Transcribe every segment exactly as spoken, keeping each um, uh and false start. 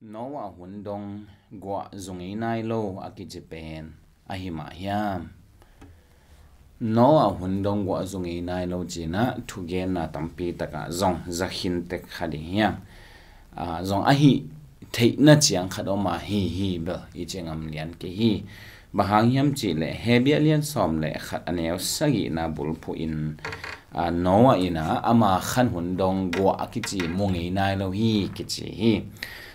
Noah hun dong guah zu ngei nai lo a kici pen ahi mah hiam? Noah hun dong guah zu ngei nai lo cinah thugenna tampi takah zong zakhin tek kha ding hiam? Aa, zong ahi theihna ciang khat om a hi hi bel i ci ngam lian kei hi. Bang hang hiam cihleh Hebru a lian sawm le khat a neu sagihna bulphuh in, aa, Noah in ah ama khan hun dong guah a kici mu ngei nai lo hi kici hi.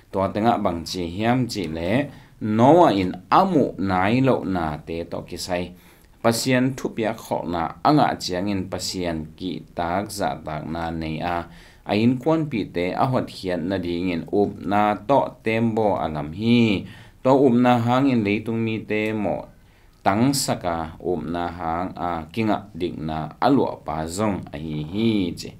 Tua tengah bang ci hiam cihleh Noah in a muh nai lohnate tawh kisai Pasian thupiak kholhna a ngah ciangin Pasian kihtak zahtakna nei a, a innkuanpihte a hotkhiat nadingin upna tawh tembaw a lam hi. Tua upna hangin leitung mite mawh tangsak a, upna hang a kingah dikna a luahpa zong ahi hi ci.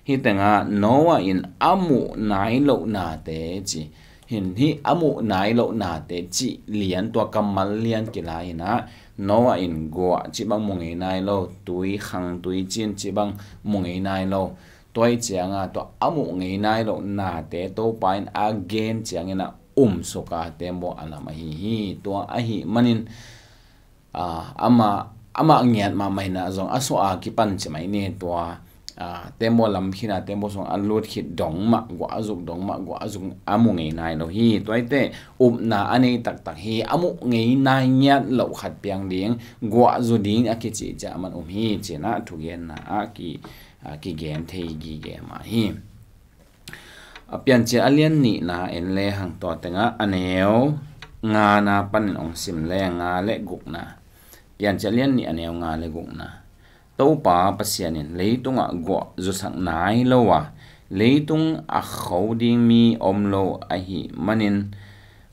Hih tengah Noah in a muh nai lohnate ci. Hin hih a muh nai lohnate cih lian, tua kammal lian kila in ah Noah in guah cih bang mu ngei nai lo, tui khang tui cin cih bang mu ngei nai lo. Tua ih ciangah tua a muh ngei nai lohnate Topa in a gen ciangin a umsuk a tembaw a lam ahi hi. Tua ahi manin aa, amah, amah ngiat mahmah in ah zong a suah a kipan ci mai ni. Tua, aa, tembaw lam khin a tembaw sung a lut khit dong mah, guah a zuk dong mah, guah a zuk a mu ngei nai lo hi. Tua ih teh upna a nei taktak hi. A muh ngei nai ngiat loh khat piang ding, guah zu ding a kici ciah a man um hi cinah thugenna a ki, aa, kigen thei gige mah hi. A Piancil a lian nihna en lehang tua tengah a neu ngana panin ong sim le nga le gukna. Piancil a lian nih a neu nga le gukna. Topa Pasian in leitungah guah zusak nai lo a, leitung a kho ding mi om lo ahi manin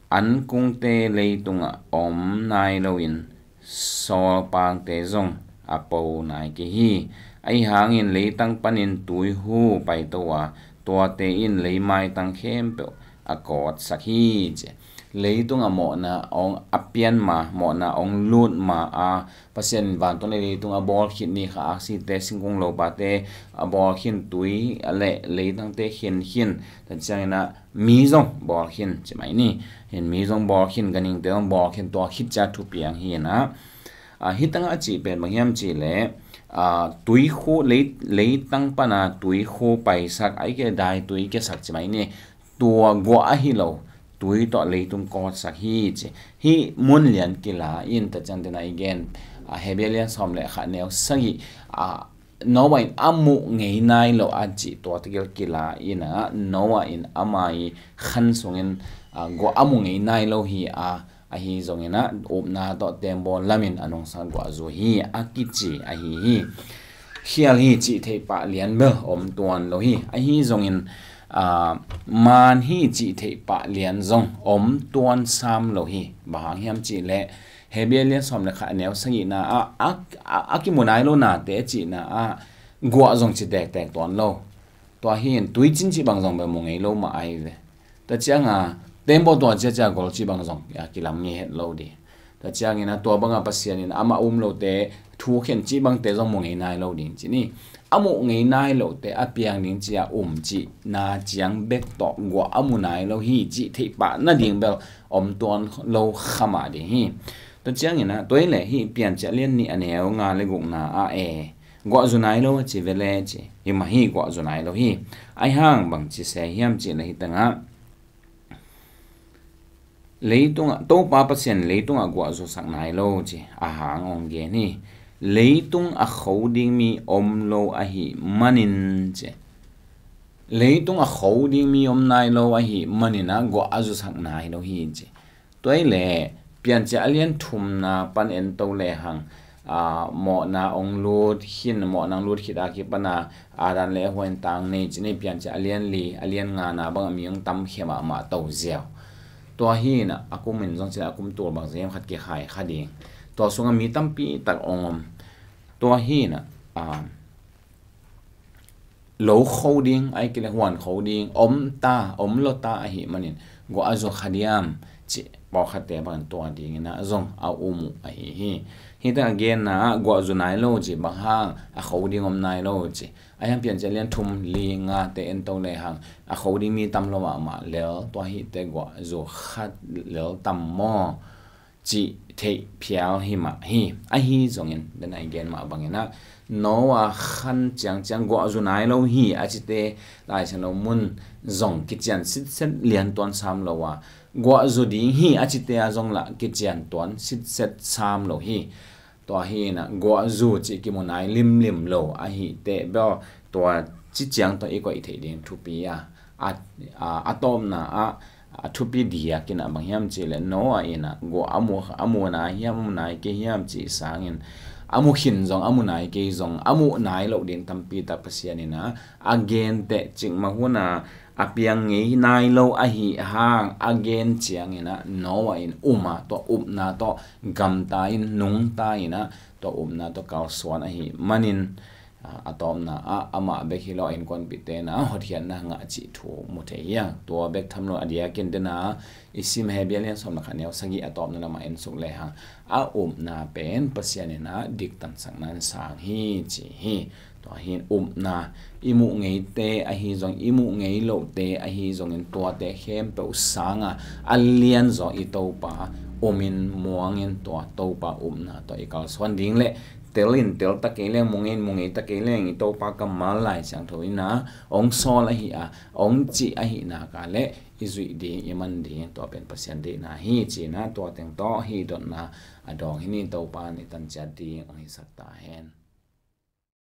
ankungte leitungah om nai loin sawlpangte zong a po nai kei hi. Ahi hangin leitang panin tuihu paito a, tuate in leimaitang khempeuh a kawtsak hi ci. Leitung a mawhna ong a pian ma, mawhna ong lut ma a, Pasian in vantung le leitung a bawl khit ni kha, aksite singkung lopate a bawl khin, tui a le leitangte khin khin, tua ciangin ah mi zong bawl khin ci mai ni. Hin mi zong bawl khin, ganhingte zong bawl khin, tua khit cia thupiang hi in ah. Aa, hih tangah a cih pen bang hiam cihleh, aa, tuikhu lei, leitang pana tuikhu paisak, a i ke dai tui kiasak ci mai ni. Tua guah ahi lo, tui tawh leitung kawtsak hi ci. Hih mun lian kila in ta ciangin ah i gen, aa, Hebru a lian sawm le khat neu sagih, aa, Noah in a muh ngei nai lo a cih tua tegel kila in ah Noah in ama i khan sungin, aa, guah a mu ngei nai lo hi a, ahi zongin ah upna tawh tembaw lamin a nungsa guah zu hi a kici ahi hi. Khial hi cih theih pah lian bel om tuan lo hi. Ahi zongin, aa, maan hi cih theih pah lian zong om tuan sam lo hi. Bang hang hiam cihleh Hebru a lian sawm le khat a neu sagihna ah a, a, a kimu nai lo nate cihna ah guah zong ci tektek tuan lo. Tua hi in tuicin cih bang zong bel mu ngei lo mah ahi ve. Tua ciangah tembaw tua ciacia gol cih bang zong a kilam ngei het lo ding. Tua ciangin ah tua bangah Pasian in amah um lote thukhen cih bangte zong mu ngei nai lo ding ci ni. A muh ngei nai lote a piang ding cia um cihna ciang bek tawh guah a mu nai lo hi cih theih pah nading bel om tuan lo kha mah ding hi. Tua ciangin ah tua ih leh hih Piancil a lian nih a neu nga le gukna ah e, guah zu nai lo a ci ve le ci. Hi mah hi, guah zu nai lo hi. Ahi hang bang ci se hiam cihleh hih tangah leitungah, Topa Pasian leitungah guah zusak nai lo ci a hang ong gen hi. Leitung a kho ding mi om lo ahi manin ci. Leitung a kho ding mi om nai lo ahi manin ah guah a zusak nai lo hi ci. Tua ih leh Piancil a lian thumna pan ento lehang, aa, mawhna ong lut khin, mawhna ong lut khit a kipana Adam le Eva in tang nei ci ni. Piancil a lian li, a lian ngana bangah mi ong tamkhia mahmah to ziau. Tua hi in ah a kum in zong ci a kum tul bang zem khat kikhai kha ding. Tua sungah mi tampi tak ong om. Tua hi in ah, aa, lo kho ding, a i ke le huan kho ding om ta, om lo ta ahi manin guah a zu kha diam cih pawlkhatte bangin tua dingin ah zong a um uh ahi hi. Hihte a genna ah guahzu nai lo ci bang hang, a kho ding om nai lo ci. A hiang Piancil lian thum li nga te en to le hang, a kho ding mi tam lo mahmah lel, tua hihte guahzu khat lel tam maw, cih theih phial hi mah hi. Ahi zongin, den a i gen mah bangin ah, Noah khan ciangciang guahzu nai lo hi a cite Lai Siangtho mun zong kician sitset lian tuan sam lo a, guahzu ding hi a cite a zong lah kician tuan sitset sam lo hi. Tua hi inah guahzu cih kimu nai limlim lo ahi teh bel, tua ci ciang tawh i koih theih ding thupi a, a, a, a tawpna ah a thupi diak inah bang hiam cih leh Noah inah guah a mu, a mu nai hiam, a mu nai kei hiam cih sangin, a mu khin zong, a mu nai kei zong, a mu nai loh ding tampi tak Pasian inah a gen teh, cikmah hun a a piang ngei nai lo ahi hang a gen ciang inah Noah in um a, tua upna tawh gamta in, nungta inah tua upna tawh kalsuan ahih manin, a, a tawpna ah amah bek hi lo a, innkuanpihte inah hotkhiatna ngah cih thu mu thei hi a. Tua bek tham lo a diakin den a i sim Hebru lian sawm le khat neu sagih a tawpna lamah en suk le hang, a upna pen Pasian inah diktansakna in sang hi ci hi. Tua hi in upna, i muh ngeite ahi zong, i muh ngei lohte ahi zongin tuate khempeuh sanga a lianzaw i Topa umin muangin tua Topa upna tawh i kalsuan ding le tel in tel ta kei leng, mu ngei in mu ngei ta kei leng, i Topa kammal Lai Siangtho inah hong sawl ahi a, hong cih ahi nak a le i zuih ding, i man ding, tua pen Pasian deihna hi ci inah tua teng tawh hih dotna a dawng hi ni. Topa in i tanciat ding hong hisak ta hen.